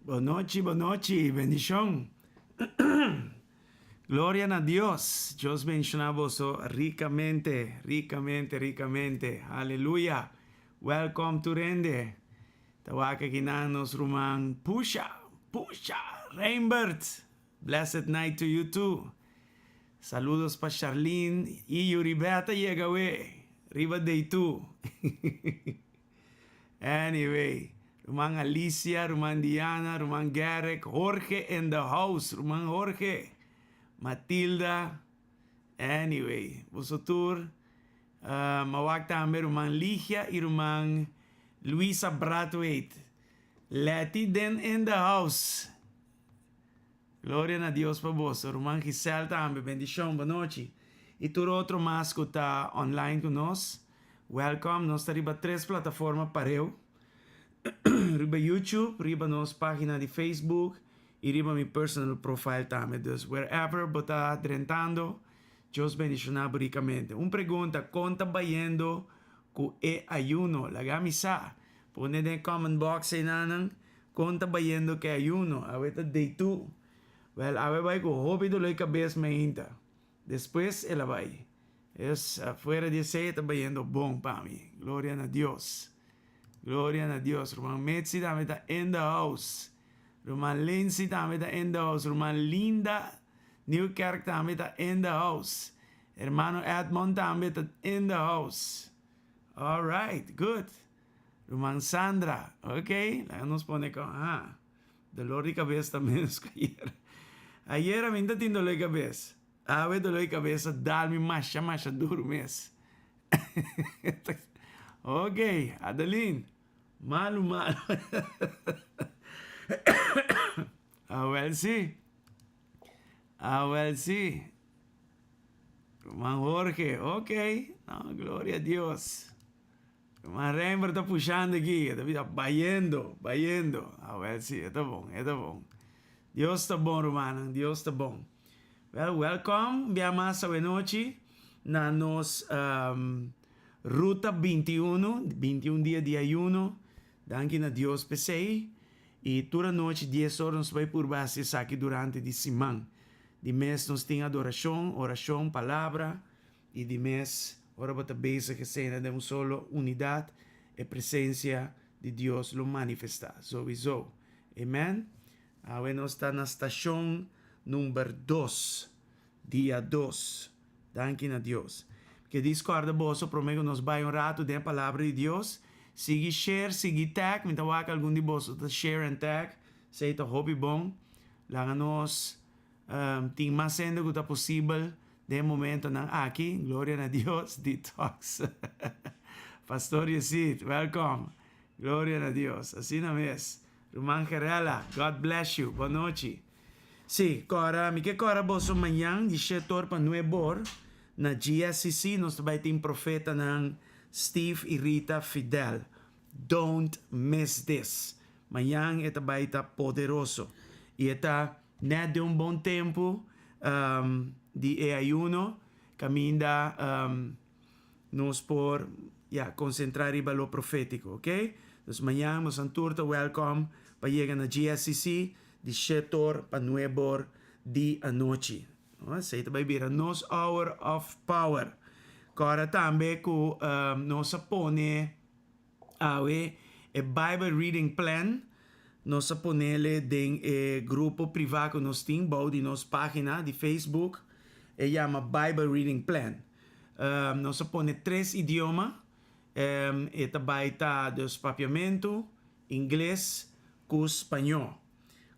Bon nochi, bon nochi, bendishon. Gloria na Dios. Dios bendishoná boso rikamente, rikamente, rikamente. Aleluya. Welcome tur hende. Ta wak akinan nos ruman Pusha, Pusha, Reinbert. Blessed night to you too. Saludos pa Charlene y Yuribeth a yega we. Riba day two. Anyway, ruman Alicia, ruman Diana, ruman Garrick, Jorge in the house, ruman Jorge, Matilda, anyway, boso tur, uh, mi wak tambe ruman Ligia y ruman Luisa Brathwaite. Letty den in the house. Gloria na Dios pa boso. Ruman Giselle tambe, bendishon, bon nochi. Y tur otro mas ku ta online ku nos. Welcome, nos ta riba tres plataforma pareu. Riba YouTube, riba nos página di Facebook y riba mi personal profile tambe. Dus wherever bo ta drentando, Dios bendishoná bo rikamente. Un pregunta, kon ta bayendo ku e ayuno? Laga mi sa. Pone den comment box einan kon ta bayendo ku e ayuno. Awe ta day two. Well, awe bai ku hopi doló di kabes mainta. Despues el a bai. Es afuera di esei e ta bayendo bon pa mi. Gloria na Dios. Gloria na Dios. Ruman Mitzi tambe ta in the house. Ruman Lindsay tambe ta in the house. Ruman Linda Newkerk tambe ta in the house. Hermano Edmond tambe ta in the house. All right, good. Ruman Sandra, ok, laga nos pone con, ah, dolor di cabeza ta menos cu ayer. Ayer a mi ta tin dolor di cabeza. Awe dolor di cabeza dal mi masha masha duro mes. Ok, Adeline, malu malu. Awel si, awel si. Ruman Jorge, ok, no, gloria a Dios. Ruman Rembert ta pushando aki, e ta bisa bayendo, bayendo. Awel si, e ta bon, e ta bon. Dios ta bon rumannan, Dios ta bon. Well, welcome bia mas awenochi na nos um, Ruta 21, 21 dia di ayuno. Danki na Dios p'esei. I tur anochi dies or nos bai purba hasi esaki durante di siman. Di mes nos tin adorashon, orashon, palabra, i di mes ora bo ta bezig esena den un solo unidat, e presensia di Dios lo manifestá souiso. Amen. Awe nos ta na stashon number dos, dia dos. Danki na Dios. Ke dis kòrda boso promé ku nos bai un ratu den e Palabra di Dios. Sigui share, sigui tag. Mi ta wak algun di boso ta share en tag. Esei ta hopi bon. Laga nos tin mas hende ku ta posibel den e momentonan aki. Gloria na Dios. Detox. Pastor Yesid, welkom. Gloria na Dios. Asina mes. Ruman Gerella, God bless you. Bon nochi. Sí, kòrda, mi ke kòrda boso mañan di shet or pa nuebe or na GSCC nos ta bai tin profetanan Steve i Rita Fidel. Don't miss this. Mañan e ta bai ta poderoso. I e ta nèt den un bon tempu di e ayuno kaminda nos por ya konsentrá riba lo profétiko, ok? Dus mañan bosan tur ta wèlkòm pa yega na GSCC di shet'or pa nueb'or di anochi. Esei ta bai bira nos hour of power. Kòrda tambe ku nos a pone awe e Bible reading plan, nos a ponele den e grupo privá ku nos tin bou di nos página di Facebook, e yama Bible reading plan. Nos a pone tres idioma, e ta bai ta dus Papiamentu, Ingles ku Spañó.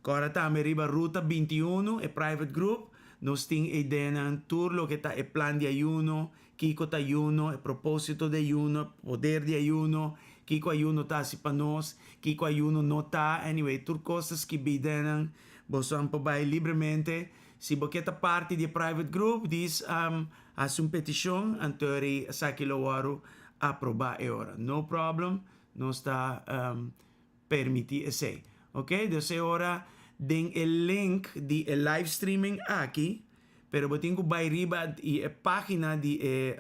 Kòrda tambe riba Ruta 21, e private group, nos tin e ideanan tur loke ta e plan di ayuno, kiko ta ayuno, e propósito di ayuno, poder di ayuno, kiko ayuno ta hasi pa nos, kiko ayuno no ta, anyway, tur kos ta skibí ideanan, boso por bai libremente. Si bo ke ta parti di e private group, dis hasi un petishon, anto esaki lo wòrdu aprobá e ora. No problem, nos ta permití esei. Ok, dus e ora den e link di e live streaming aki, pero bo tin ku bai riba di e página di e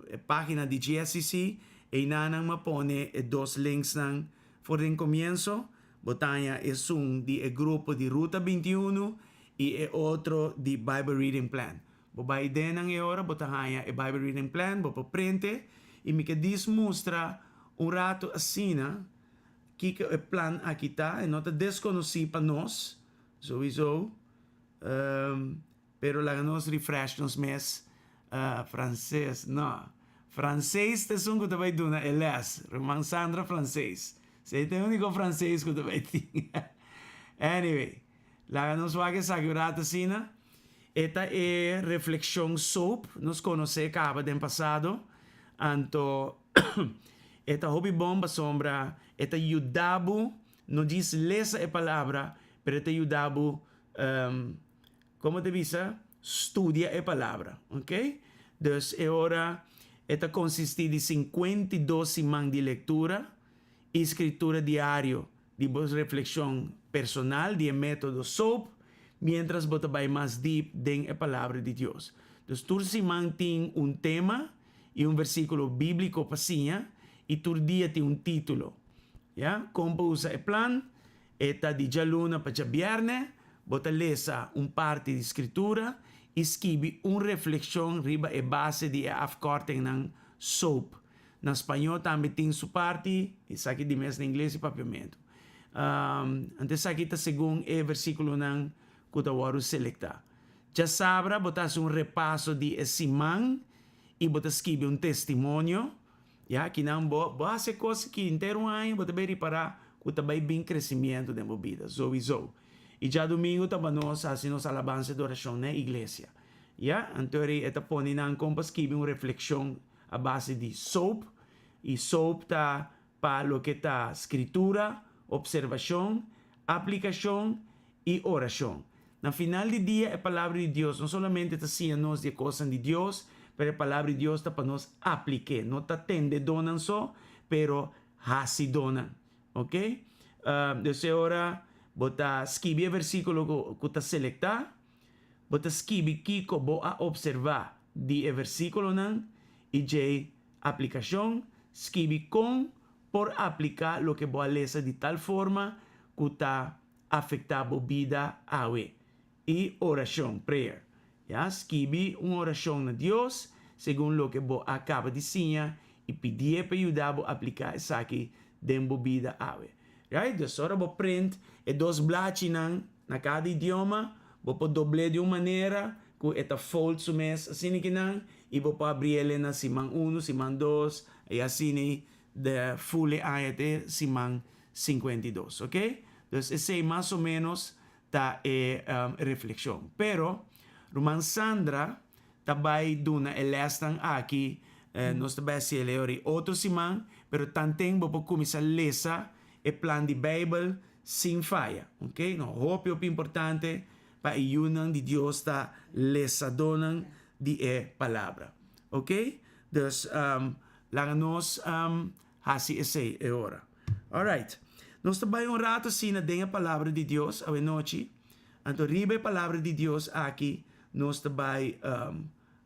e página di GSCC, einan nan a pone e dos linksnan for den komienso. Bo ta haña esun di e grupo di Ruta 21 i e otro di Bible Reading Plan. Bo bai den nan e ora bo ta haña e Bible Reading Plan, bo por prente i mi ke dis mustra un ratu asina kiko e plan aki ta. E no ta deskonosí pa nos, souiso, pero laga nos refresh nos mes. Frances, no. Frances ta esun ku ta bai duna e les, ruman Sandra Frances. Esei ta e úniko frances ku ta bai tin. Anyway, laga nos wak esaki un ratu asina. E ta e reflekshon soap, nos konosé kaba den pasado. Anto e ta hopi bon pasobra e ta yuda bo no djis lesa e palabra, pero e ta yuda bo, komo ta bisa, studia e palabra. Ok? Dus e ora e ta konsistí di 52 siman di lektura i skritura diario di bo reflekshon personal di e método SOAP miéntras bo ta bai mas dip den e Palabra di Dios. Dus tur siman tin un tema i un versíkulo bíbliko pa siña i tur dia tin un título. Ya, kon pa usa e plan? E ta di djaluna pa djabièrnè, bo ta lesa un parti di Skritura i skibi un reflekshon riba e base di e afkòrtingnan SOAP. Na spañó tambe tin su parti, esaki di mes na ingles i papiamentu. Anto esaki ta segun e versíkulonan ku ta wòrdu selektá. Djasabra bo ta hasi un repaso di e siman i bo ta skibi un testimonio. Ya, kinan bo bo hasi e kos aki henter un aña bo ta bai ripará ku ta bai bin kresimiento den bo bida, souiso. I djadumingu ta ba nos hasi nos alabansa i adorashon na e iglesia. Ya, anto e ta pone nan kon pa skibi un reflekshon a base di soap i soap ta pa loke ta skritura, opservashon, aplikashon i orashon. Na final di dia e Palabra di Dios no solamente ta siña nos di e kosnan di Dios, pero e Palabra di Dios ta pa nos aplik'é, no ta tendedónan so, pero hasidónan. Ok? Dus e ora bo ta skibi e versíkulo ku ta selektá, Bo ta skibi kiko bo a opservá di e versíkulonan i djei aplikashon, skibi kon por apliká loke bo a lesa di tal forma ku ta afektá bo bida awe. I orashon, prayer. Ya, skibi un orashon na Dios segun loke bo a kaba di siña i pidié pa yuda bo apliká esaki den bo bida awe. Right? Dus ora bo print e dos blachinan Na kada idioma, bo por dobl'é di un manera ku e ta fold su mes asina kinan i bo por abriel e na siman unu, siman dos i asina de full e aña te siman 52, ok? Dus esei mas o ménos ta e reflekshon. Pero, ruman Sandra ta bai duna e lèsnan aki, nos ta bai hasi el e ora i otro siman, pero tanten bo por kuminsá lesa e plan di Beibel sin faya, ok? No, hopi hopi importante pa e yunan di Dios ta lesadónan di e Palabra, ok? Dus, laga nos hasi esei e ora. Alright. Nos ta bai un rato asina den e Palabra di Dios awenochi. Anto riba e Palabra di Dios aki nos ta bai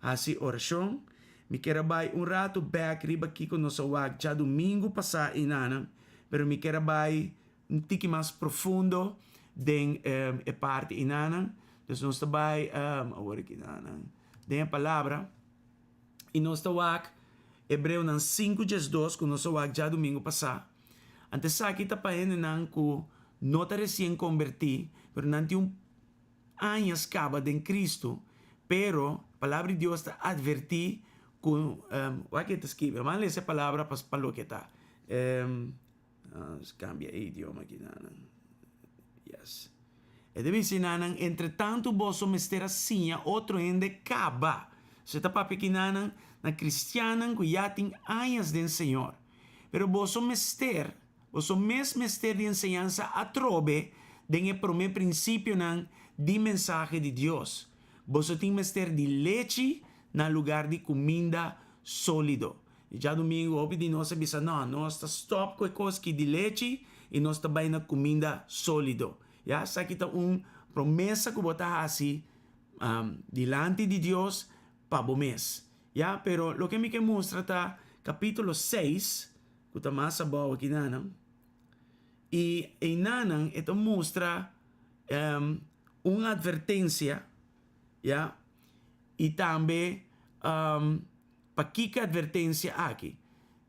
hasi orashon. Mi kier a bai un rato bek riba kiko nos a wak djadumingu pasá einanan, pero mi kier a bai un tiki mas profundo den e parti einanan. Dus nos ta bai awor aki nanan den e palabra i nos ta wak Hebreonan 5:12 ku nos a wak djadumingu pasá. Anto esaki ta pa hendenan ku no ta resien kombertí, pero nan tin un añas kaba den Cristo, pero Palabra di Dios ta advertí ku, wak e ta skibi, a lesa e palabra pa pa loke ta. Kambia e idioma aki nanan. Yes. E ta bisa nanan, entretantu boso mester a siña otro hende kaba. So e ta papia aki nanan na kristiannan ku ya tin añas den Señor. Pero boso mester Boso mes mester di enseñansa atrobe den e promé prinsipionan di mensahe di Dios. Boso tin mester di lechi na lugar di kuminda sólido. I djadumingu hopi di nos a bisa, No, nos ta stòp ku e kos ki di lechi i nos ta bai na kuminda sólido. Ya, esaki ta un promesa ku bo ta hasi dilanti di Dios pa bo mes. Ya, pero loke mi ke mustra ta kapítulo seis. Ku ta mas abou aki nanan. I einanan e ta mustra un advertensia, ya, i tambe pakiko e advertensia aki.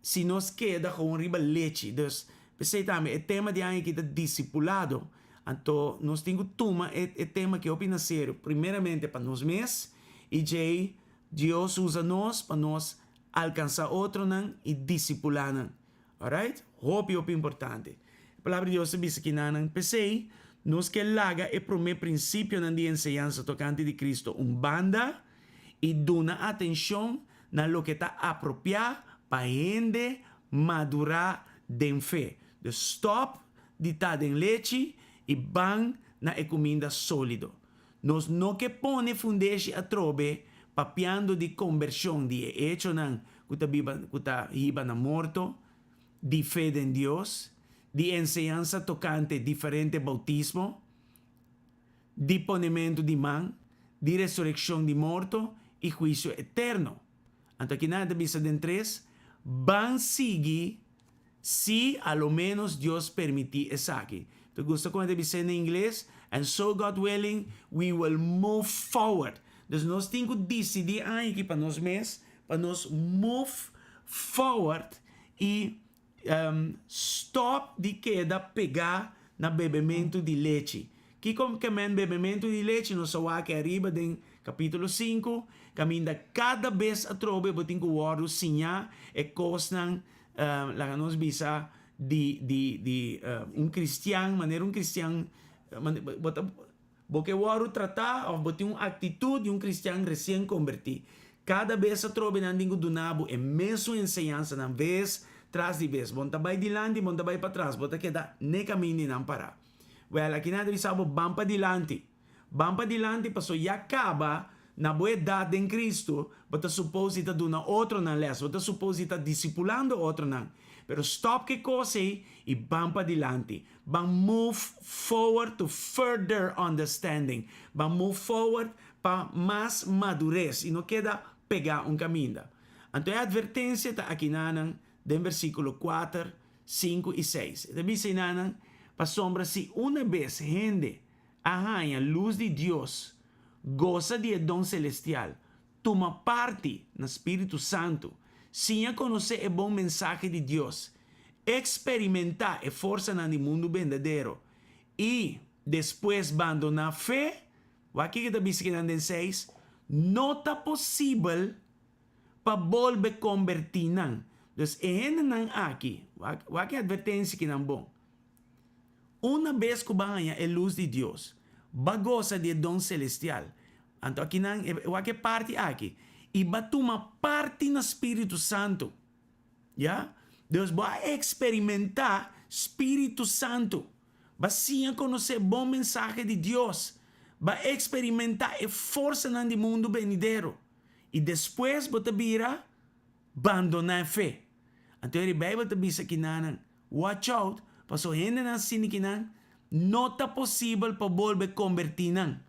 Si nos keda gewoon riba lechi. Dus, p'esei tambe e tema di aña aki ta disipulado. Anto nos tin ku tuma e e tema aki hopi na serio. Primeramente pa nos mes i djei Dios usa nos pa nos alkansá otronan i disipulá nan. Alright? Hopi hopi importante. E Palabra di Dios ta bisa kinanan, P'esei, nos ke laga e promé prinsipionan di enseñansa tokante di Kristu un banda i duna atenshon na loke ta apropiá pa hende madurá den fe. Dus stòp di ta den lechi i ban na e kuminda sólido. Nos no ke pone fundeshi atrobe papiando di kombershon di e echonan ku ta biba ku ta hiba na morto, di fe den Dios, di enseñansa tokante diferente boutismo, di ponementu di man, di resurekshon di morto i huisio eterno. Anto akinan e ta bisa den tres, Ban sigui Si a lo ménos Dios permití esaki. Ta gusta kon e ta bis'é na ingles, And so God willing, we will move forward. Dus nos tin ku disidí aña aki pa nos mes, pa nos move forward i stòp di keda pegá na bebementu di lechi. Kiko ke men bebementu di lechi? Nos a wak ariba den kapítulo sinku, kaminda kada bes atrobe bo tin ku wòrdu siñá e kosnan Laga nos bisa di di di un cristian, manera un cristian bo ta bo ke wòrdu tratá òf bo tin un aktitut di un cristian resien kombertí. Kada bes atrobe nan tin ku duna bo e mesun enseñansanan bes tras di bes. Bo no ta bai dilanti, bo no ta bai patras, bo ta keda n'e kaminda di nan pará. Wèl, aki nan ta bisa bo ban padilanti. Ban padilanti paso ya kaba na bo edat den Cristo, bo ta supos di ta duna otronan les, bo ta supos di ta disipulando otronan. Pero stop ke kos ei i ban padilanti. Ban move forward to further understanding. Ban move forward pa mas madures i no keda pegá un kaminda. Anto e advertensia ta akinanan den versíkulo kuater, sinku i seis. E ta bisa einanan, Pasobra si una bes hende a haña lus di Dios, gosa di e don selestial, tuma parti na Spiritu Santu, siña konosé e bon mensahe di Dios, eksperimentá e forsanan di mundu bendadero i despues bandoná fe, wak kiko ta bisa kinan den seis, no ta posibel pa bolbe kombertí nan. Dus e hendenan aki, wak wak e advertensia kinan bon. Una bes ku bo a haña e lus di Dios, bo a gosa di e don selestial. Anto akinan, wak e parti aki, i bo a tuma parti na Spiritu Santu. Ya? Dus bo a eksperimentá Spiritu Santu. Bo a siña konosé bon mensahe di Dios. Bo a eksperimentá e forsanan di mundu benidero. I despues bo ta bira bandoná e fe. Anto e Beibel ta bisa kinanan, Watch out, paso hendenan asina kinan no ta posibel pa bolbe kombertí nan,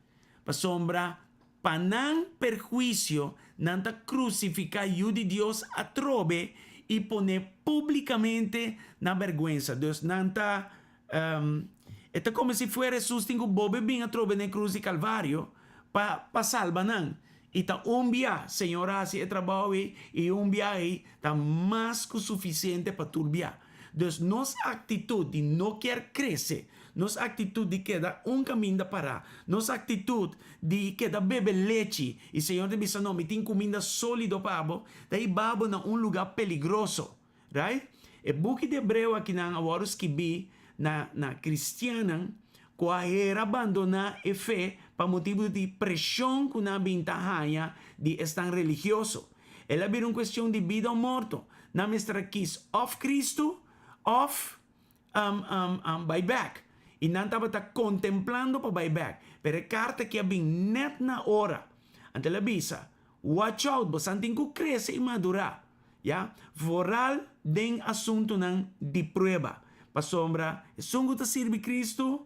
pasobra pa nan perhuisio nan ta krusifiká Yu di Dios atrobe i pon'é públikamente na bèrgwensa. Dus nan ta, e ta komo si fuera Hesus tin ku bolbe bin atrobe na e krus di Kalvario pa pa salba nan. I ta un bia Señor a hasi e trabou ei i un bia ei ta mas ku sufisiente pa tur bia. Dus nos aktitut di no kier krese, nos aktitut di keda un kaminda pará, nos aktitut di keda bebe lechi i Señor ta bisa no mi tin kuminda sólido pa bo, ta hiba bo na un lugá peligroso. Right? E buki di Hebreo akinan a wòrdu skibí na na kristiannan ku a hera bandoná e fe pa motibu di preshon ku nan a bin ta haña di esnan religioso. El a bira un kuestion di bida o morto. Nan mester a kis òf Kristu òf bai bèk. I nan tabata kontemplando pa bai bèk. Pero e karta aki a bin nèt na ora. Anto el a bisa, Watch out, bosan tin ku krese i madurá. Ya, vooral den asuntunan di prueba. Pasobra esun ku ta sirbi Kristu,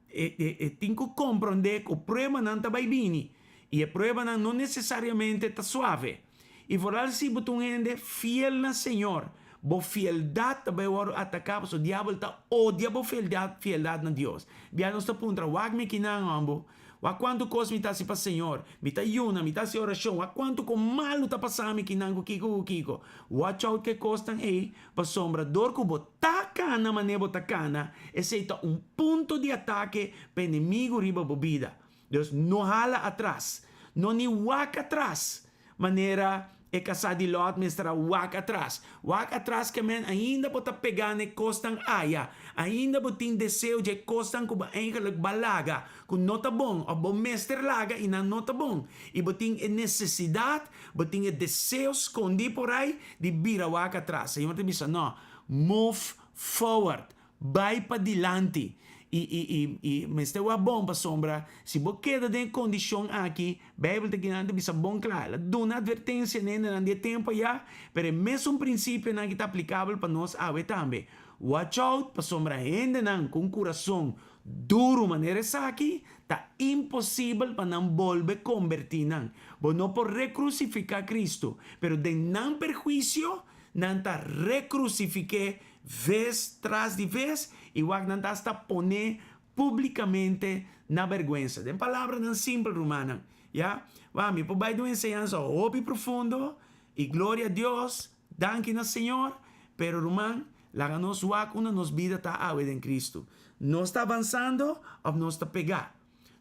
e, e, e tin ku komprondé ku pruebanan ta bai bini. I e pruebanan no nesesariamente ta suave. I vooral si bo ta un hende fiel na Señor. Bo fieldat ta bai wòrdu ataká pasobra diabel ta odia bo fieldat fieldat na Dios. Bia nos ta puntra, Wak mi kinan, hòmber. Wak kuantu kos mi ta hasi pa Señor. Mi ta yuna, mi ta hasi orashon. Wak kuantu kon malu ta pasa mi kinan ku kiko ku kiko. Watch out ku e kosnan ei, pasobra dor ku bo ta kana manera bo ta kana, esei ta un punto di atake pa enemigu riba bo bida. Dus no hala atras. No ni wak atras. Manera e kasá di Lòt mester a wak atras. Wak atras ke men ainda bo ta pegá na e kosnan aya. Ainda bo tin deseo dje kosnan ku bo eigenlik ba laga, ku no ta bon, òf bo mester laga i nan no ta bon. I bo tin e nesesidat, bo tin e deseo skondí por ai di bira wak atras. Señor ta bisa, No, move forward. Bai padilanti i i i i mester wak bon pasobra si bo keda den e kondishon aki, Beibel ta kinan ta bisa bon kla, el a duna atvertensia na hendenan di e tempu ayá, pero e mesun prinsipionan aki ta aplikabel pa nos awe tambe. Watch out pasobra hendenan ku un kurason duru manera esaki ta imposibel pa nan bolbe kombertí nan. Bo no por rekrusifiká Kristu, pero den nan perhuisio nan ta rekrusifik'é Ves tras di ves i wak nan ta hasta pone publicamente na berguensa. Den palabranan simpel, rumannan, ya. Wak, mi por bai den un enseñansa hopi profundo i gloria a Dios, danki na Señor, pero ruman, laga nos wak unda nos bida ta awe den Cristo. Nos ta avansando of nos ta pega?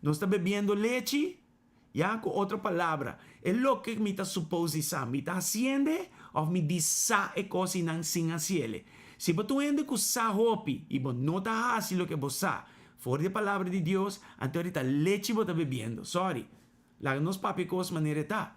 Nos ta bebiendo lechi? Ya, ku otro palabra, e loke mi ta supos di sa, mi ta hasiende òf mi di sa e kosnan sin hasiele? Si bo ta un hende ku sa hopi i bo no ta hasi loke bo sa for di e Palabra di Dios, anto ta lechi bo ta bebiendo. Sòri, laga nos papia e kos manera e ta.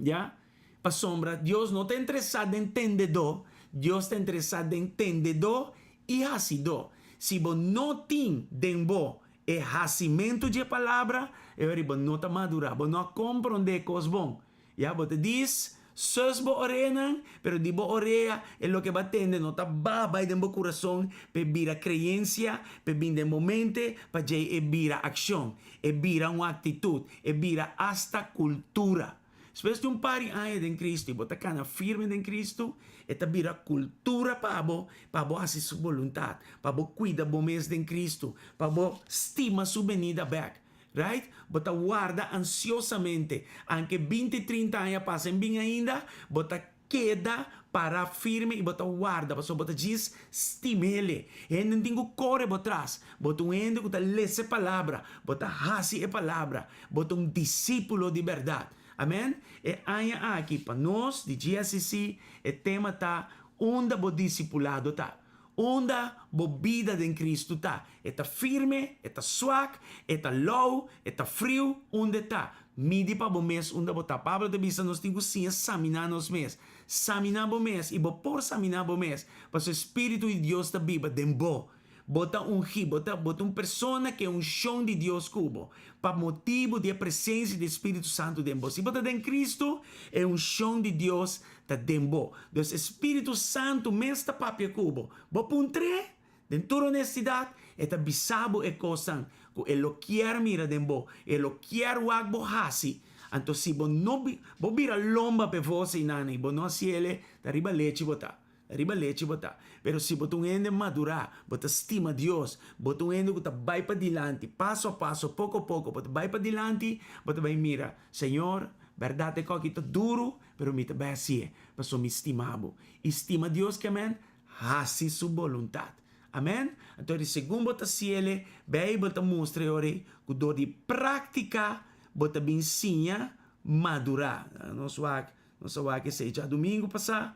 Ya, pasobra Dios no ta interesá den tendedó, Dios ta interesá den tendedó i hasidó. Si bo no tin den bo e hasimentu dje palabra, e ora bo no ta madurá, bo no a komprondé e kos bon. Ya, bo ta dis, sus bo oreanan, pero di bo orea e loke bo a tende no ta baha bai den bo kurason p'e bira kreensia, p'e bin den bo mente, pa djei e bira akshon, e bira un aktitut, e bira asta kultura. Despues di un par di aña den Cristo y bo ta cana firme den Cristo, e ta bira cultura pa bo, pa bo haci Su boluntad, pa bo cuida bo mes den Cristo, pa bo stima Su benida bek. Right? Bo ta warda ansiosamente. Anke binti, trinta aña pasa en bin ainda, bo ta Keda pará firme i bo ta warda, pasobra bo ta djis stim'Ele. Hende no tin ku kore bo tras. Bo ta un hende ku ta lesa e Palabra, bo ta hasi e Palabra, bo ta un disípulo di bèrdat. Amèn. E aña aki pa nos di GSCC e tema ta Unda bo disipulado ta? Unda bo bida den Kristu ta? E ta firme? E ta swak? E ta lou? E ta friu? Unda e ta? Midi pa bo mes unda bo ta. Pablo ta bisa nos tin ku siña saminá nos mes. Saminá bo mes, i bo por saminá bo mes, pasobra e Spiritu di Dios ta biba den bo. Bo ta ungí, bo ta bo ta un persona ku e unshon di Dios ku bo, pa motibu di e presensia di e Spiritu Santu den bo. Si bo ta den Kristu, e unshon di Dios ta den bo. Dus e Spiritu Santu mes ta papia ku bo. Bo puntr'é, den tur honestidat, e ta bisa bo e kosnan ku e lo kier mira den bo, e lo kier wak bo hasi. Anto si bo no bo bira lomba p'e vos einan i bo no hasiel, ta riba lechi bo ta. Riba lechi bo ta. Pero si bo ta un hende madurá, bo ta stima Dios, bo ta un hende ku ta bai padilanti, paso a paso, poko a poko, bo ta bai padilanti, bo ta bai mira, Señor, bèrdat e kòki ta duru, pero mi ta bai hasié, pasobra mi stima bo. I stima Dios ke men? Hasi su boluntat. Amèn? Anto di segun bo ta hasiel, Beibel ta mustra e ora ei ku dor di práktika bo ta bin siña madurá. Nos wak, nos a wak esei djadumingu pasá.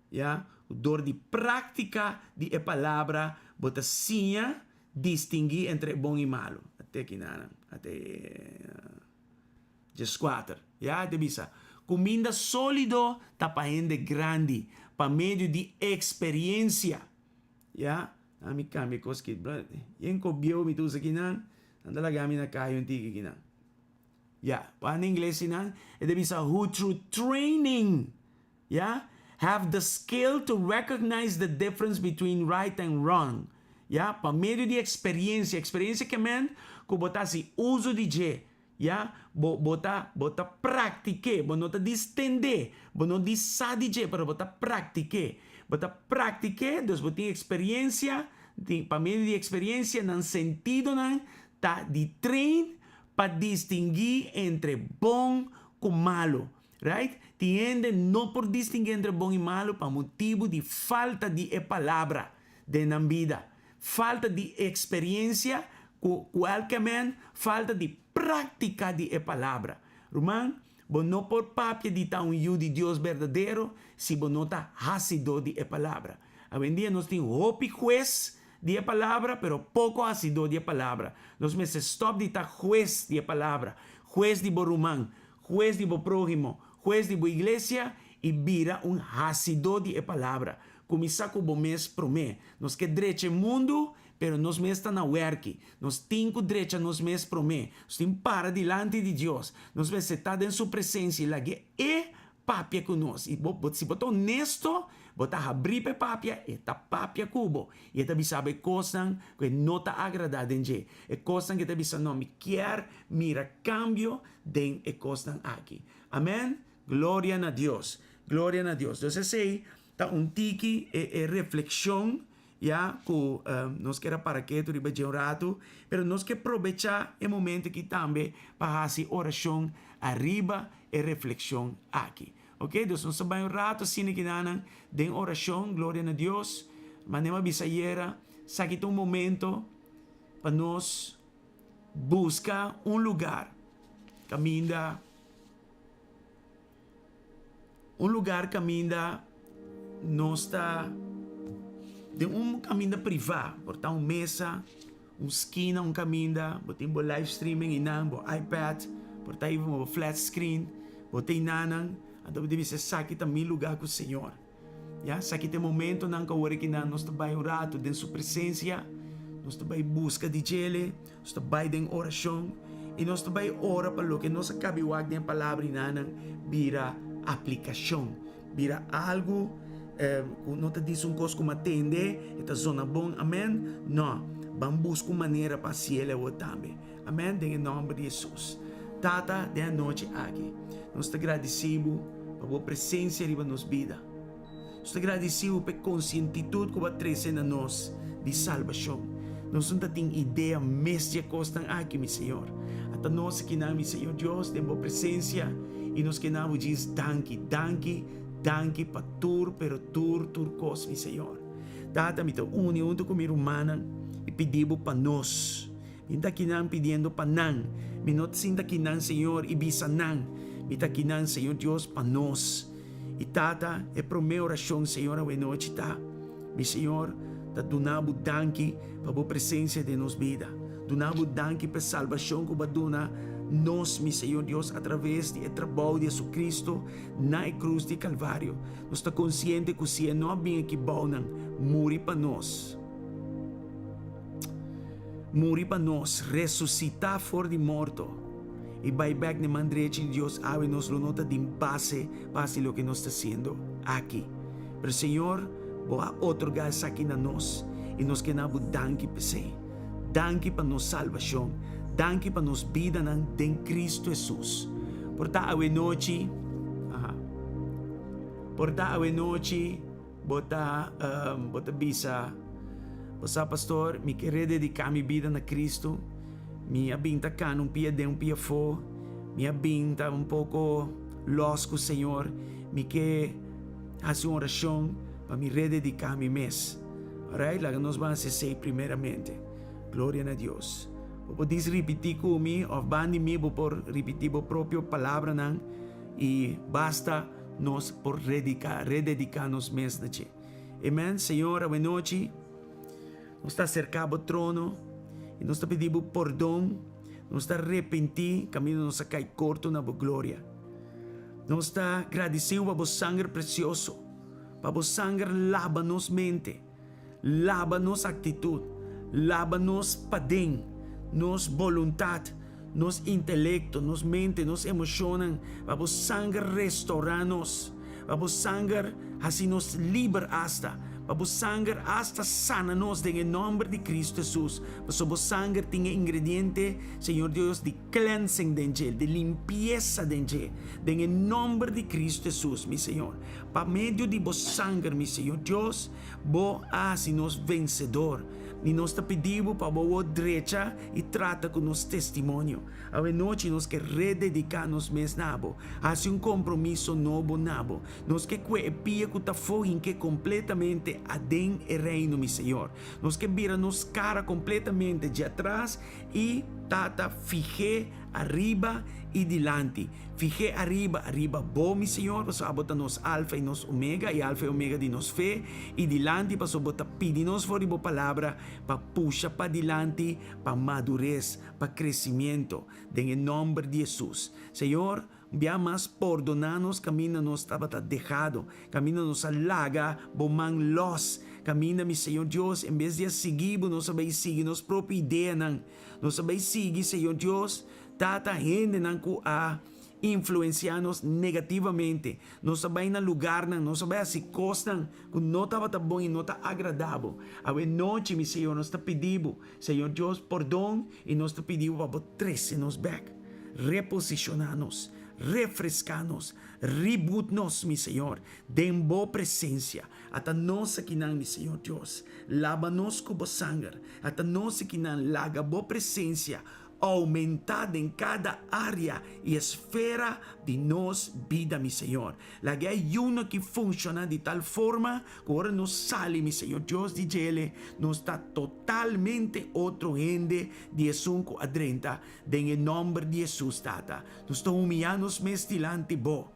Ya, ku dor di práktika di e palabra bo ta siña distinguí entre e bon i malu. Ate kinanan, ate djeskuater. Ya, e ta bisa, Kuminda sólido ta pa hende grandi, pa medio di eksperiensia. Ya, ami kambia kos ki, yen ko bieu mi ta usa kinan, nan ta laga mi na kaya un tiki kinan. Ya, pa na ingles kinan, e ta bisa, who through training. Ya, have the skill to recognize the difference between right and wrong. Ya, pa medio di experiencia, experiencia ke men ku bo ta hasi uso di dje, ya, bo bo ta bo ta praktik'é, bo no ta distendé, bo no di sa di dje, pero bo ta praktik'é. Bo ta praktik'é, dus bo tin eksperensia, pa medio di eksperensia nan sentidonan ta di train pa distinguí entre bon ku malu. Right? Tin hende no por distinguí entre bon i malu pa motibu di falta di e palabra den nan bida, falta di eksperensia ku kualke men, falta di práktika di e palabra. Ruman, bo no por papia di ta un yu di Dios berdadero si bo no ta hasidó di e palabra. Awendia nos tin hopi hues di e palabra, pero poko hasidó di e palabra. Nos mester stòp di ta hues di e palabra, hues di bo ruman, hues di bo próhimo, hues di bo iglesia i bira un hasidó di e palabra. Kuminsá ku bo mes promé. Nos ke drecha e mundu, pero nos mes ta na wèrki. Nos tin ku drecha nos mes promé. Nos tin para dilanti di Dios. Nos mester ta den su presensia i lag'é E papia ku nos. I bo, si bo ta onesto, bo ta habrí pa e papia, e ta papia ku bo. I e ta bisa bo e kosnan ku e no ta agradá den dje. E kosnan ku e ta bisa, No, mi kier mira kambio den e kosnan aki. Amen. Gloria na Dios. Gloria na Dios. Dus esei ta un tiki e e reflekshon ya ku nos kier a para ketu riba dje un ratu, pero nos ke probechá e momento aki tambe pa hasi orashon ariba e reflekshon aki. Oke, dus nos ta bai un ratu asina kinanan den orashon, gloria na Dios. Manera mi a bisa ayera, esaki ta un momento pa nos buska un lugar kaminda un lugar kaminda nos ta den un kaminda privá, por ta un mesa, un skina, un kaminda, bo tin bo live streaming einan, bo iPad, por ta even bo flat screen, bo ta einanan, anto bo ta bisa esaki ta mi lugar ku Señor. Ya, esaki ta e momentonan ku awor akinan nos ta bai un ratu den su presensia, nos ta bai buska di djele, nos ta bai den orashon i nos ta bai ora pa loke nos a kabi wak den e palabra einanan bira aplikashon, bira algu ku no ta disi un kos ku mi a tende, e ta zona bon, amen. No, ban buska un manera pa hasiel awor tambe. Amen, den e nòmber di Hesus. Tata, den e anochi aki, nos ta gradisí Bo pa Bo presensia riba nos bida. Nos ta gradisí Bo pa e konsientitut ku Bo a trese na nos di salbashon. Nos no ta tin idea mes di e kosnan aki, mi Señor. Ata nos akinan, mi Señor Dios, den Bo presensia, i nos ke na Bo djis danki, danki, danki pa tur, pero tur, tur kos, mi Señor. Tata, mi ta uni huntu ku mi rumannan i pidi Bo pa nos. Mi ta kinan pidiendo pa nan. Mi no ta sinta kinan, Señor, i bisa nan. Mi ta kinan, Señor Dios, pa nos. I Tata, e promé orashon, Señor, awenochi ta, Mi Señor, ta duna Bo danki pa Bo presensia den nos bida. Duna Bo danki pa e salbashon ku Bo a duna nos, mi Señor Dios, atraves di e trabou di Jesucristo na e krus di Kalvario. Nos ta konsiente ku si E no a bin aki bou nan muri pa nos, Muri pa nos, resusitá for di morto i bai bèk n'e man drechi di Dios, awe nos lo no ta den base pa hasi loke nos ta hasiendo aki. Pero Señor, Bo a otorgá esaki na nos i nos ke na Bo danki p'esei. Danki pa nos salbashon. Danki pa nos bidanan den Cristo Hesus. Por ta awe nochi, aha, por ta awe nochi, Bo ta, bo ta bisa, Bo sa, pastor, mi ke redediká mi bida na Kristu. Mi a bin ta kana un pia den, un pia afó. Mi a bin ta un poko lòs ku Señor. Mi ke hasi un orashon pa mi redediká mi mes. Alright, laga nos ban hasi esei primeramente. Gloria na Dios. Bo por dis ripití ku mi òf ban di mi bo por ripití bo propio palabranan i basta. Nos por rediká, redediká nos mes na dje. Amen. Señor, awenochi nos ta aserká bo trono i nos ta pidi bo pordon. Nos ta repentí kaminda nos a kai korto na bo gloria. Nos ta gradisí bo pa bo sanger presioso, pa bo sanger laba nos mente. Laba nos aktitut, laba nos paden, nos boluntat, nos intelekto, nos mente, nos emoshonnan, pa bo sanger restourá nos, pa bo sanger hasi nos liber asta. Pa bo sanger asta sana nos den e nomber di Cristo Jesus, pasobra bo sanger tin e ingrediente, Señor Dios, di cleansing den dje, di limpiesa den dje, den e nomber di Cristo Jesus, mi Señor. Pa medio di bo sanger, mi Señor Dios, bo a haci nos vencedor. I nos ta pidi bo pa bo wou drecha i trata ku nos testimonio. Awe nochi nos ke redediká nos mes na bo, hasi un kompromiso nobo na bo. Nos ke kue e pia ku ta fo hink'é kompletamente aden e Reino, mi Señor. Nos ke bira nos kara kompletamente dje atras i, Tata, fih'é ariba i dilanti. Fih'é ariba, ariba Bo, mi Señor, pasobra Abo ta nos Alfa i nos Omega, i Alfa i Omega di nos fe, i dilanti pasobra Bo ta pidi nos for di Bo Palabra pa pusha padilanti pa madures, pa crecimiento, den e nomber di Jesus. Señor, bia mas pordona nos caminda nos tabata dejado, caminda nos a laga Bo man los, caminda, mi Señor Dios, en bes di a sigui Bo, nos a bay sigui nos propio ideanan, nos a bay sigui, Señor Dios, Tata, hendenan cu a influencia nos negativamente. Nos a bai na lugarnan, nos a bai hasi kosnan ku no tabata bon i no ta agradá bo. Awe nochi, mi Señor, nos ta pidi bo, Señor Dios, pordon i nos ta pidi bo pa bo trese nos bèk, reposishoná nos, refreská nos, reboot nos, mi Señor, den bo presensia. Ata nos akinan, mi Señor Dios, laba nos ku bo sanger. Ata nos akinan, laga bo presensia Oumentá den kada área i esfera di nos bida, mi Señor. Laga e ayuno aki funshoná di tal forma ku ora nos sali, mi Señor Dios di djele, nos ta totalmente otro hende di esun ku a drenta. Den e nòmber di Hesus, Tata, nos ta humiyá nos mes dilanti Bo.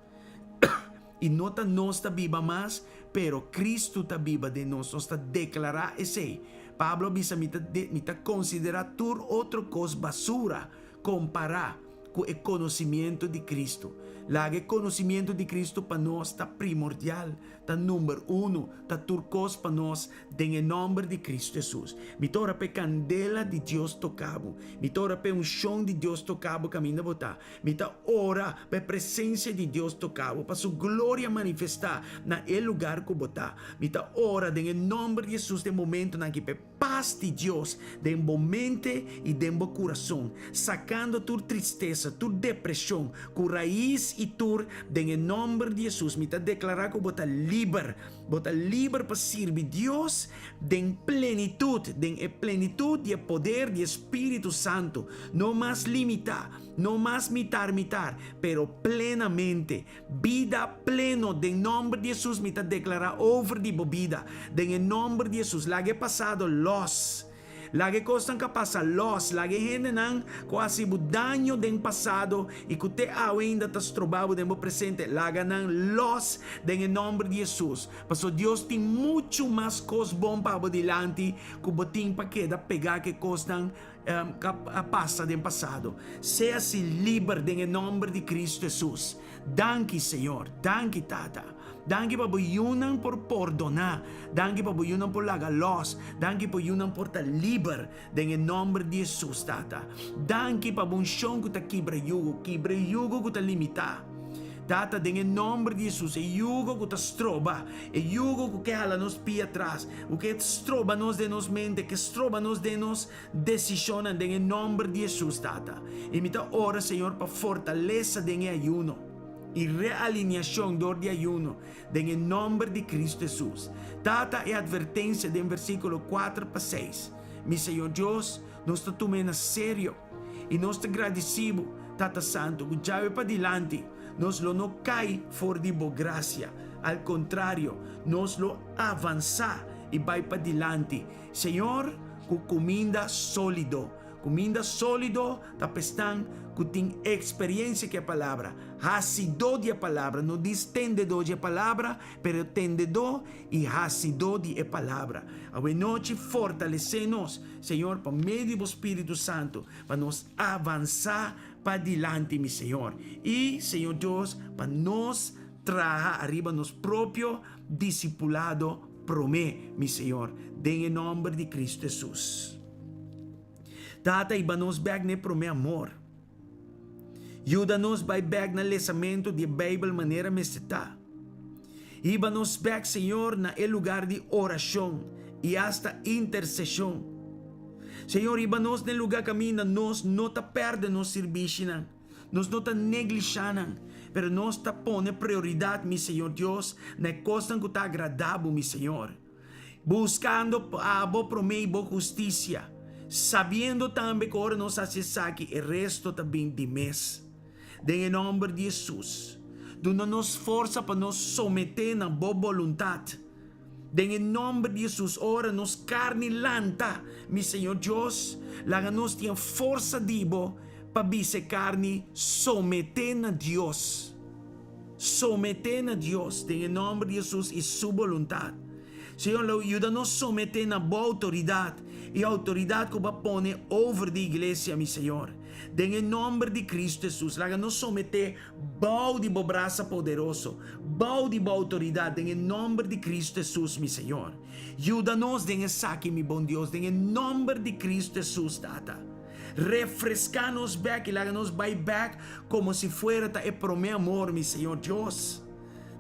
I no ta nos ta biba mas, pero Kristu ta biba den nos. Nos ta deklará esei. Pablo a bisa, Mi ta mi ta konsiderá tur otro kos basura kompará ku e konosimiento di Kristu. Laga e konosimiento di Kristu pa nos ta primordial, ta number uno, ta tur kos pa nos den e nòmber di Kristu Hesus. Mi ta ora pa e kandela di Dios toka bo. Mi ta ora pa e unshon di Dios toka bo kaminda bo ta. Mi ta ora pa e presencia di Dios toca bo, pa su gloria manifesta na e lugar cu bo ta. Mi ta ora den e nomber di Jesus den momentonan aki pa e paz di Dios den bo mente y den bo curason, sacando tur tristesa, tur depresion cu raiz y tur den e nomber di Jesus. Mi ta declara cu bo ta liber, bo ta liber pa sirbi Dios den plenitud, den e plenitud di e poder di e Spiritu Santo, no mas limita. No mas mitar mitar, pero plenamente. Bida pleno den nomber di Hesus mi ta declara over di bo bida. Den e nomber di Hesus. Laga e pasado los. Laga e cosnan cu a pasa los. Laga e hendenan cu a haci bo daño den pasado y cu te awe ainda ta stroba bo den bo presente, laga nan los den e nomber di Hesus. Pasobra Dios tin mucho mas cos bon pa bo dilanti cu bo tin pa keda pega cu e cosnan a pasa den pasado. Sea si liber den e nomber di Cristo Jesus. Danki Señor. Danki Tata. Danki pa bo yunan por pordona. Danki pa bo yunan por laga los. Danki pa yunan por ta liber den e nomber di Jesus, Tata. Danki pa bo unshon ku ta kibra yugo, kibra e yugo ku ta limita. Tata, den e nomber di Jesus, e yugo ku ta stroba, e yugo ku ke hala nos pia atras, ku ke stroba nos den nos mente, ke stroba nos den nos desishonnan, den e nomber di Jesus, Tata. I mi ta ora, Señor, pa fortalesa den e ayuno i realiniashon dor di ayuno, den e nomber di Cristo Jesus. Tata, e advertensia den versikulo kuater pa seis, mi Señor Dios, nos ta tum'é na serio. I nos ta gradisí bo, Tata Santu, ku djawe padilanti nos lo no kai for di bo grasia. Al kontrario, nos lo avansá i bai padilanti, Señor, ku kuminda sólido. Kuminda sólido ta pa esnan ku tin eksperiensia ku e Palabra, hasidó di e Palabra, no dis tendedó di e Palabra, pero tendedó i hasidó di e Palabra. Awenochi fortalesé nos, Señor, pa medio di bo Spiritu Santu, pa nos avansá padilanti, mi Señor. I, Señor Dios, pa nos traha ariba nos propio disipulado promé, mi Señor, den e nòmber di Cristo Hesus. Tata, hiba nos bèk na e promé amor. Yuda nos bai bèk na lesamentu di e Beibel manera mester ta. Hiba nos bek, Señor, na e lugar di orashon i asta interseshon. Señor, hiba nos den lugar kaminda nos no ta pèrdè nos sirbishinan, nos no ta neglishá nan, pero nos ta pone prioridat, mi Señor Dios, na e kosnan ku ta agradá Bo, mi Señor. Buskando Abo promé i Bo hustisia, sabiendo tambe ku ora nos hasi esaki e resto ta bin di mes. Den e nòmber di Hesus, duna nos forsa pa nos someté na Bo boluntat. Den e nòmber di Hesus, ora nos karni lanta, mi Señor Dios, laga nos tin e forsa di Bo pa bisa e karni someté na Dios. Someté na Dios den e nòmber di Hesus i Su boluntat. Señor, lo yuda nos someté na Bo outoridat i outoridat ku Bo a pone over di iglesia, mi Señor. Den e nòmber di Kristu Hesus, laga nos someté bou di Bo brasa poderoso, bou di Bo outoridat, den e nòmber di Kristu Hesus, mi Señor. Yuda nos den esaki, mi bon Dios, den e nòmber di Kristu Hesus, Tata. Refreská nos bèk i laga nos bai bèk komo si fuera ta e promé amor, mi Señor Dios.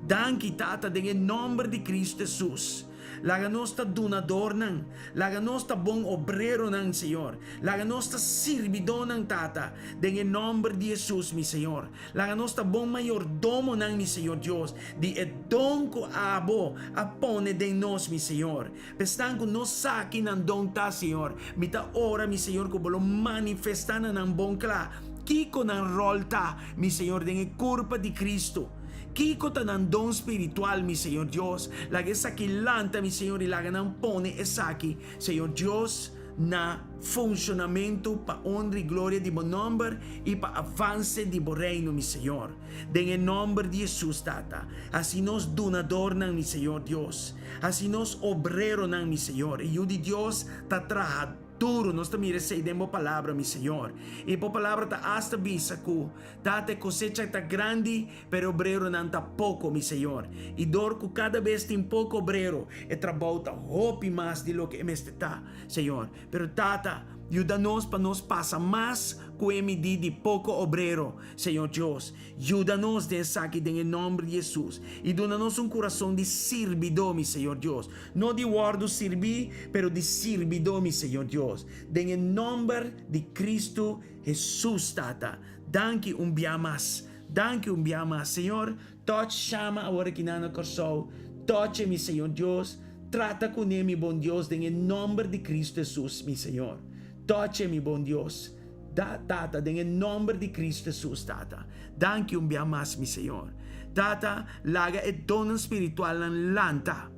Danki, Tata, den e nòmber di Kristu Hesus. Laga nos ta dunadornan. Laga nos ta bon obreronan, Señor. Laga nos ta sirbidónan, Tata, den e nòmber di Hesus, mi Señor. Laga nos ta bon mayordomonan, mi Señor Dios, di e don ku Abo a pone den nos, mi Señor. P'esnan ku no sa ki nan don ta, Señor, mi ta ora, mi Señor, ku Bo lo manifestá na nan bon kla kiko nan ròl ta, mi Señor, den e kurpa di Kristu. Kiko ta nan don spiritual, mi Señor Dios? Laga esaki lanta, mi Señor, i laga nan pone esaki, Señor Dios, na funshonamentu pa honra i gloria di Bo nòmber i pa avanse di Bo Reino, mi Señor. Den e nòmber di Hesus, Tata, hasi nos dunadornan, mi Señor Dios. Hasi nos obreronan, mi Señor. E Yu di Dios ta traha duru. Nos ta mira esei den Bo Palabra, mi Señor. I Bo Palabra ta asta bisa ku, Tata, e kosecha ta grandi, pero e obreronan ta poko, mi Señor. I dor ku kada bes tin poko obrero, e trabou ta hopi mas di loke e mester ta, Señor. Pero, Tata, yuda nos pa nos pasa mas ku e midí di poko obrero, Señor Dios. Yuda nos den esaki den e nòmber di Hesus i duna nos un kurason di sirbidó, mi Señor Dios. No di wòrdu sirbí, pero di sirbidó, mi Señor Dios. Den e nòmber di Kristu Hesus, Tata. Danki un bia mas. Danki un bia mas. Señor, tòch Shama awor akinan na Kòrsou. Tòch'e, mi Señor Dios. Trata kuné, mi bon Dios, den e nòmber di Kristu Hesus, mi Señor. Tòch'e, mi bon Dios. Da, Tata, den e nomber di Cristo Jesus, Tata. Danki un bia mas, mi Señor. Tata, laga e donnan spiritualnan lanta.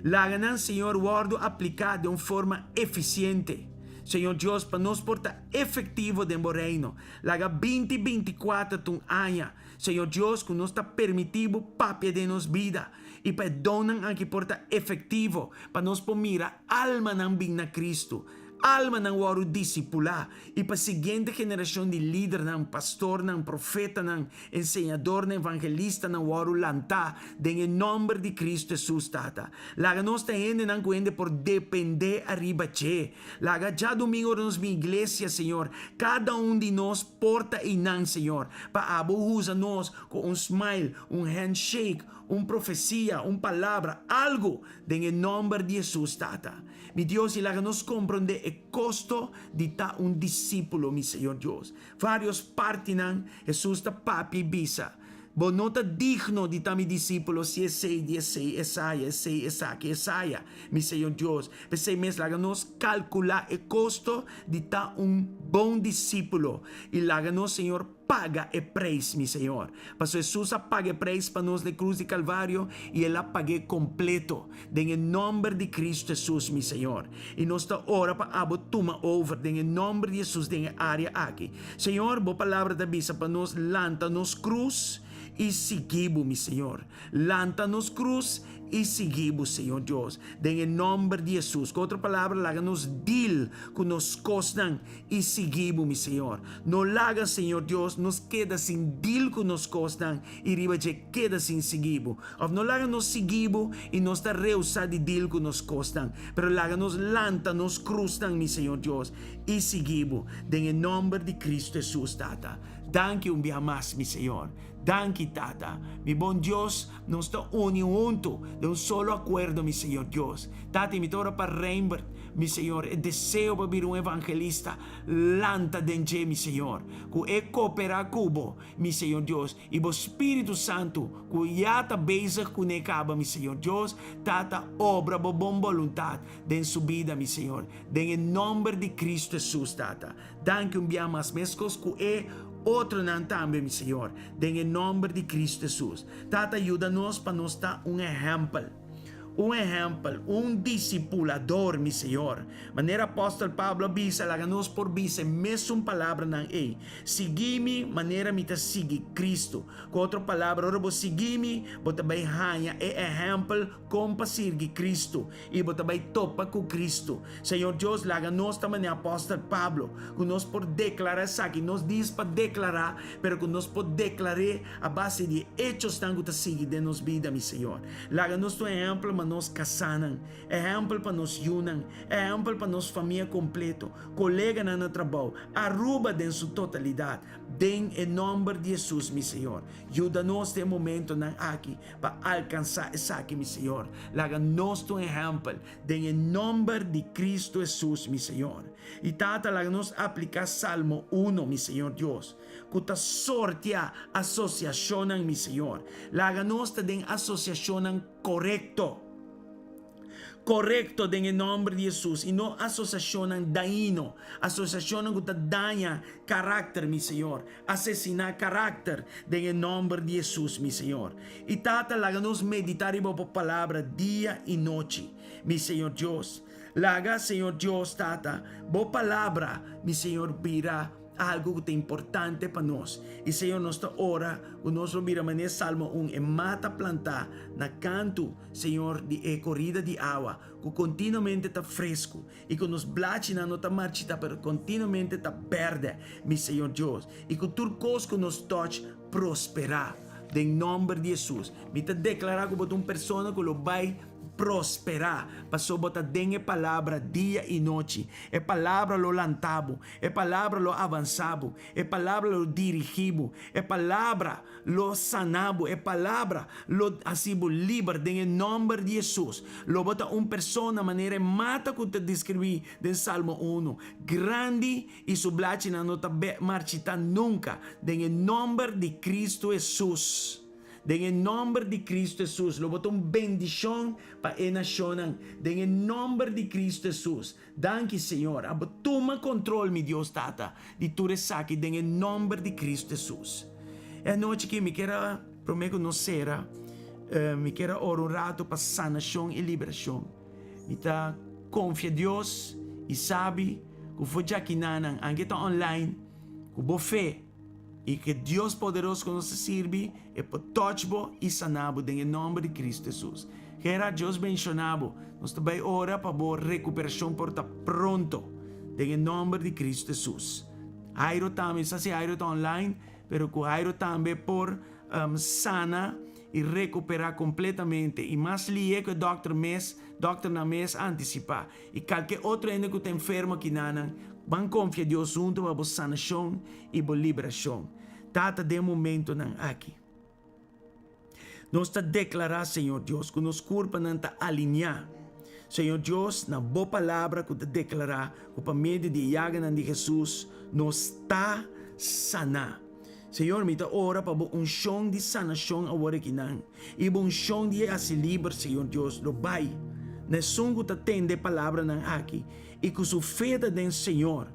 Laga nan, Señor, wordo aplica den un forma eficiente. Señor Dios, pa nos por ta efectivo den Bo Reino. Laga binti binticuater ta un aña, Señor Dios, cu nos ta permiti Bo papia den nos bida y pa e donnan aki por ta efectivo, pa nos por mira almanan bin na Cristo. Almanan wòrdu disipulá i pa siguiente generashon di lidernan, pastornan, profetanan, enseñadornan, evangelistanan wòrdu lantá den e nòmber di Kristu Hesus, Tata. Laga nos ta hendenan ku hende por dependé ariba dje. Laga djadumingu ora nos bin iglesia, Señor, kada un di nos por ta einan, Señor, pa Abo usa nos ku un smile, un handshake, un profesia, un palabra, algu, den e nòmber di Hesus, Tata. Mi Dios, i laga nos komprondé e kosto di ta un disípulo, mi Señor Dios. Vários partinan Hesus ta papia i bisa, Bo no ta digno di ta mi disípulo si esei di esei, esaya, esei, esaki, esaya, mi Señor Dios. P'esei mes laga nos kalkulá e kosto di ta un bon disípulo i laga nos, Señor, Paga e preis, mi Señor. Pasobra Hesus a paga e preis pa nos na e krus di Kalvario i El a pag'é kompleto. Den e nòmber di Kristu Hesus, mi Señor. I nos ta ora pa Abo tuma over den e nòmber di Hesus den e área aki. Señor, Bo Palabra ta bisa pa nos lanta nos krus i sigui Bo, mi Señor. Lanta nos krus. i sigui bo, Señor Dios, den e nòmber di Hesus. Ku otro palabra, laga nos deal ku nos kosnan i sigui bo, mi Señor. No laga, Señor Dios, nos keda sin deal ku nos kosnan i riba dje keda sin sigui bo. Òf no laga nos sigui bo i nos ta rehusá di deal ku nos kosnan, pero laga nos lanta nos krusnan, mi Señor Dios, i sigui bo, den e nòmber di Kristu Hesus, Tata. Danki un bia mas, mi Señor. Danki, Tata. Mi bon Dios, nos ta uni huntu den un solo akuerdo, mi Señor Dios. Tata, i mi ta ora pa Reinbert, mi Señor, e deseo pa bira un evangelista lanta den dje, mi Señor. Ku e kooperá ku Bo, mi Señor Dios, i Bo Spiritu Santu, ku ya ta bezig kuné kaba, mi Señor Dios, Tata, obra Bo bon boluntat den su bida, mi Señor. Den e nòmber di Kristu Hesus, Tata. Danki un bia mas meskos ku e otronan tambe, mi Señor, den e nòmber di Kristu Hesus. Tata, yuda nos pa nos ta un ehèmpel, un ehèmpel, un disipulador, mi Señor. Manera apòstel Pablo a bisa, laga nos por bisa e mesun palabranan ei, Sigui mi manera mi ta sigui Kristu. Ku otro palabra, ora bo sigui mi, bo ta bai haña e ehèmpel kon pa sirgi Kristu. I bo ta bai topa ku Kristu. Señor Dios, laga nos ta manera apòstel Pablo, ku nos por deklará esaki. Nos dis pa deklará, pero ku nos por deklar'é a base di e echosnan ku ta sigui den nos bida, mi Señor. Laga nos ta un ehèmpel pa nos kasánan, ehèmpel pa nos yunan, ehèmpel pa nos famia kompleto, koleganan na trabou, Aruba den su totalidat. Den e nòmber di Hesus, mi Señor, yuda nos den e momentonan aki. Pa alkansá esaki, mi Señor, laga nos ta un ehèmpel den e nòmber di Kristu Hesus, mi Señor. I Tata, laga nos apliká Salmo uno, mi Señor Dios, ku ta sortia asosiashonnan, mi Señor. Laga nos ta den asosiashonnan korekto. Korekto den e nòmber di Hesus i no asosiashonnan dañino, asosiashonnan ku ta daña karakter, mi Señor, asesiná karakter den e nòmber di Hesus, mi Señor. I Tata, laga nos meditá riba bo Palabra dia i nochi, mi Señor Dios. Laga, Señor Dios, Tata, bo Palabra, mi Señor, bira Algu ku ta importante pa nos. I Señor, nos ta ora ku nos lo mira manera Salmo un, e mata plantá na kantu, Señor, di e korida di awa, ku kontinuamente ta fresku, i ku nos blachinan no ta marchitá, pero kontinuamente ta bèrdè, mi Señor Dios, i ku tur kos ku nos tòch prosperá. Den nòmber di Hesus, mi ta deklará ku bo ta un persona ku lo bai prosperá, pasobra bo ta den e Palabra dia i nochi. E Palabra lo lanta bo. E Palabra lo avansá bo. E Palabra lo dirigí bo. E Palabra lo saná bo. E Palabra lo hasi bo liber den e nòmber di Hesus. Lo bo ta un persona manera e mata ku ta deskribí den Salmo unu, grandi i su blachinan no ta marchitá nunka, den e nòmber di Kristu Hesus. Den e nòmber di Kristu Hesus, lo bo ta un bendishon pa e nashonnan, den e nòmber di Kristu Hesus. Danki, Señor. Abo tuma kontrol, mi Dios Tata, di tur esaki den e nòmber di Kristu Hesus. E anochi aki mi kier a, promé ku nos sera, mi kier a ora un ratu pa sanashon i liberashon. Mi ta konfia Dios i sabi ku for djakinan, anke ta online, ku bo fe, I ke Dios poderoso ku nos ta sirbi, e por touch bo i sana bo den e nòmber di Kristu Hesus. Gerard, Dios benshoná bo. Nos ta bai ora pa bo rekuperashon por ta pronto den e nòmber di Kristu Hesus. Jairo tambe, mi sa si Jairo ta online, pero ku Jairo tambe por sana i rekuperá kompletamente i mas lihe ku e dòkter mes, dòkternan mes a antisipá. I kalke otro hende ku ta enfermo akinanan, ban konfia Dios huntu pa bo sanashon i bo liberashon. Tata, den e momentonan aki, nos ta deklará, Señor Dios, ku nos kurpanan ta alineá, Señor Dios, na Bo Palabra ku ta deklará ku pa medio di e yaganan di Hesus nos ta saná. Señor, mi ta ora pa Bo unshon di sanashon awor akinan, i Bo unshon di hasi liber, Señor Dios, lo bai na esun ku ta tende e palabranan aki i ku su fe ta den Señor,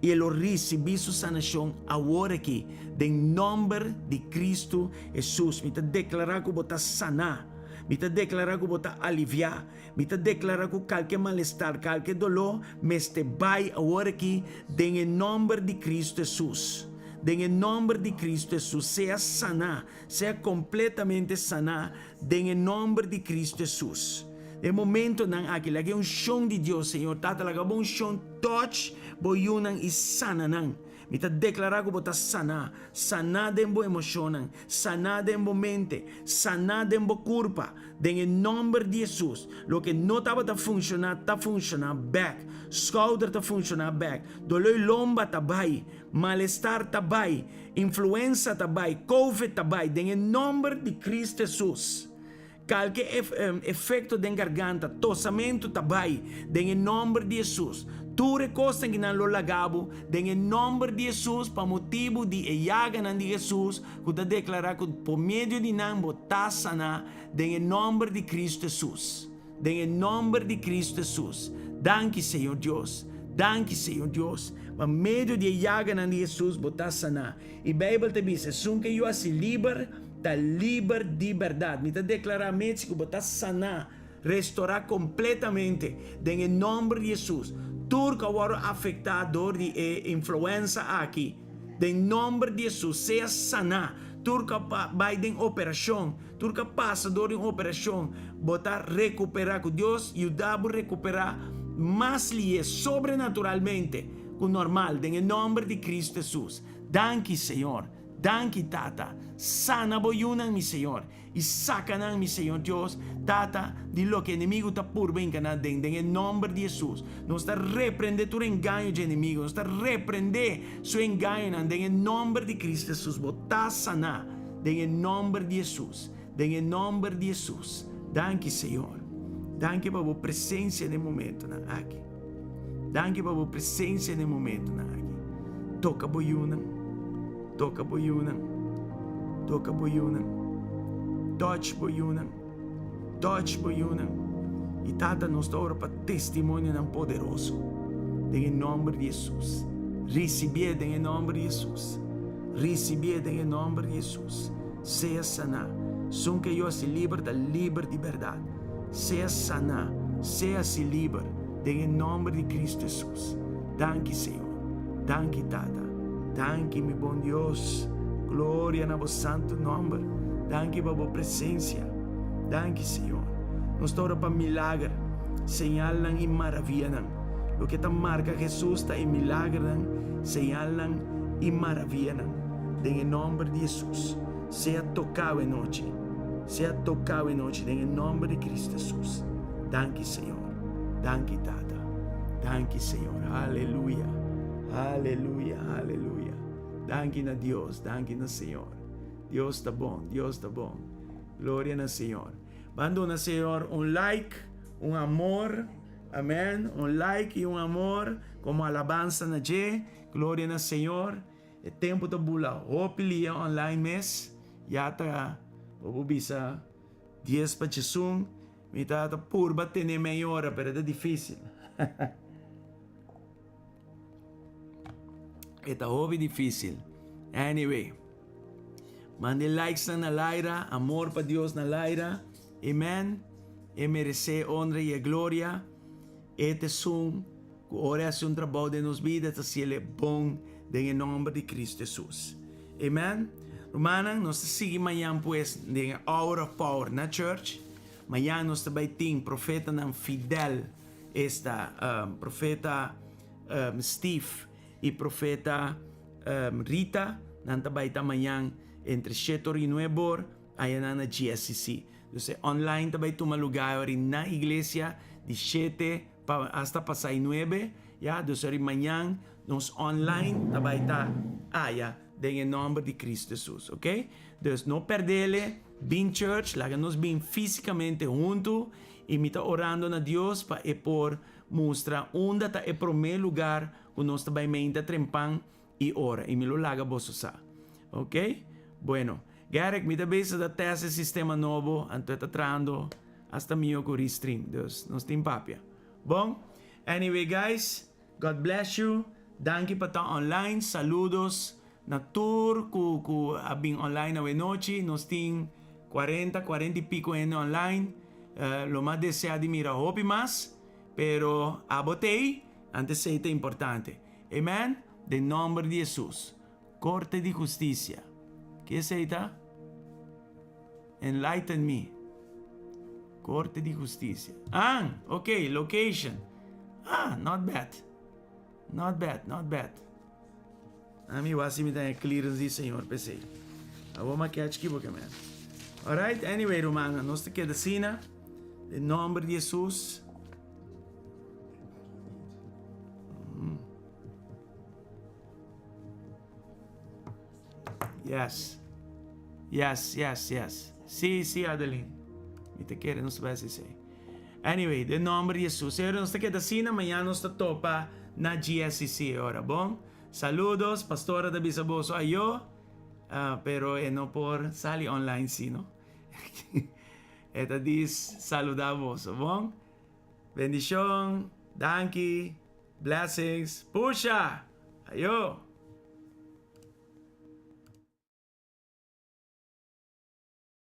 i e lo risibí su sanashon awor aki, den nòmber di Kristu Hesus. Mi ta deklará ku bo ta saná. Mi ta deklará ku bo ta aliviá. Mi ta deklará ku kalke malestar, kalke doló mester bai awor aki den e nòmber di Kristu Hesus. Den e nòmber di Kristu Hesus, sea saná, sea kompletamente saná den e nòmber di Kristu Hesus. Den e momentonan aki, laga e unshon di Dios, Señor Tata, laga bo unshon touch bo yunan i sana nan. Mi ta deklará ku bo ta saná, saná den bo emoshonnan, saná den bo mente, saná den bo kurpa, den e nòmber di Hesus. Loke no tabata funshoná ta funshoná bèk. Skouder ta funshoná bèk. Doló i lomba ta bai. Malestar ta bai. Influensa ta bai. Covid ta bai. Den e nòmber di Kristu Hesus. Kalke efekto den garganta, tosamentu ta bai den e nòmber di Hesus. Tur e kosnan ki nan lo laga bo den e nòmber di Hesus pa motibu di e yaganan di Hesus ku ta deklará ku por medio di nan bo ta saná den e nòmber di Kristu Hesus. Den e nòmber di Kristu Hesus. Danki Señor Dios. Danki Señor Dios. Pa medio di e yaganan di Hesus bo ta saná. I Beibel ta bisa, Esun ke yu hasi liber, ta liber di bèrdat. Mi ta deklará metsi ku bo ta saná, restorá kompletamente den e nòmber di Hesus. Tur ku a wòrdu afektá dor di e influensa aki, den nòmber di Hesus, sea saná. Tur ku a bai den operashon, tur ku a pasa dor di un operashon, bo ta rekuperá. Ku Dios yuda bo rekuperá mas lihe, sobrenaturalmente. Ku normal den e nomber di Cristo Jesus. Danki Señor. Danki Tata. Sana bo yunan mi Señor. I saka nan mi Señor Dios, Tata, di loke enemigu ta purba hinka nan den, den e nomber di Jesus. Nos ta reprende tur engaño dje enemigu. Nos ta reprende su engañonan den e nomber di Cristo Jesus. Bo ta sana den e nomber di Jesus. Den e nomber di Jesus. Danki Señor. Danki pa bo presencia den e momentonan aki. Danki pa bo presencia den e momentonan aki. Toca bo yunan. Toca bo yunan. Toca bo yunan. Touch bo yunan. Touch bo yunan. Y Tata, nos ta ora pa testimonionan poderoso. Den e nomber di Jesus. Ricibié den e nomber di Jesus. Ricibié den e nomber di Jesus. Sea saná. Sun ke yo hasi liber ta liber di bèrdat. Sea saná, sea hasi liber den e nòmber di Kristu Hesus. Danki Señor. Danki Tata. Danki mi bon Dios. Gloria na bo santu nòmber. Danki pa bo presensia. Danki Señor. Nos ta ora pa milager, señalnan i maravianan. Loke ta marka Hesus ta e milagernan, señalnan i maravianan. Den e nòmber di Hesus, sea toká awe nochi. Sea toká awe nochi den e nòmber di Kristu Hesus. Danki, Señor. Danki, Tata. Danki, Señor. Aleluya. Aleluya, aleluya. Danki na Dios, danki na Señor. Dios ta bon, Dios ta bon. Gloria na Señor. Ban duna Señor un like, un amor. Amen. Un like i un amor komo alabansa na dje. Gloria na Señor. E tempu ta bula hopi lia online mes. Ya ta, bo por bisa, dies pa djesun. Mi ta ta purba tene mei ora, pero e ta dificil. E ta hopi dificil. Anyway, manda e likesnan na Laira, amor pa Dios na Laira. Amen. E merece e honra y e gloria. E ta esun ku ora e hasi un trabou den nos bida ta hasiel e bon den e nòmber di Kristu Hesus. Amen. Rumannan, nos ta sigui mañan pues den e Hour of Power na church. Mañan nos ta bai tin profetanan fidel, esta profeta Steve i profeta Rita. Nan ta bai ta mañan entre shete or i nuebe or. Ayanan na GSCC. Dus e online ta bai tuma lugar ori na iglesia di shete pa hasta pasai nuebe, ya, dus ori mañan nos online ta bai ta aya den e nomber di Cristo Jesus, ok? Dus no perdele, bin church, laga nos bin fisicamente hunto y mi ta orando na Dios pa e por mustra unda ta e prome lugar cu nos ta bai meinta trempan y ora y mi lo laga boso sa. Ok? Bueno, Garrick, mi ta bezig ta test e sistema nobo, anto e ta trahando hasta mihó ku Restream, dus nos tin papia. Bon, anyway guys, God bless you, danki pa ta online, saludos na tur ku ku a bin online awe nochi, nos tin cuarenta, cuarenta y pico hende online, lo mas desea di mira hopi mas, pero abo t'ey, antes esey ta importante. Amen, den nomber di Jesus. Korte di Hustisia. Ke esei ta? Enlighten me. Korte di Hustisia. Ah, ok, location. Ah, not bad. Not bad, not bad. Ami wak si mi ta e clearance di Señor p'esei. Awor m'a catch ki bo ke men. Alright, anyway rumannan, nos ta keda asina. Den nomber di Jesus. Yes. Yes, yes, yes. Sí, sí, Adeline. Mi ta kere nos ta bai hasi esei. Anyway, den nomber di Jesus. Señor, nos ta keda asina, mañana nos ta topa na GSCC e ora, bon? Saludos, pastora ta bisa boso ayo, ah, pero e no por sali online si, no? E ta dis saluda boso, bon? Bendicion, danki, blessings, pusha! Ayo!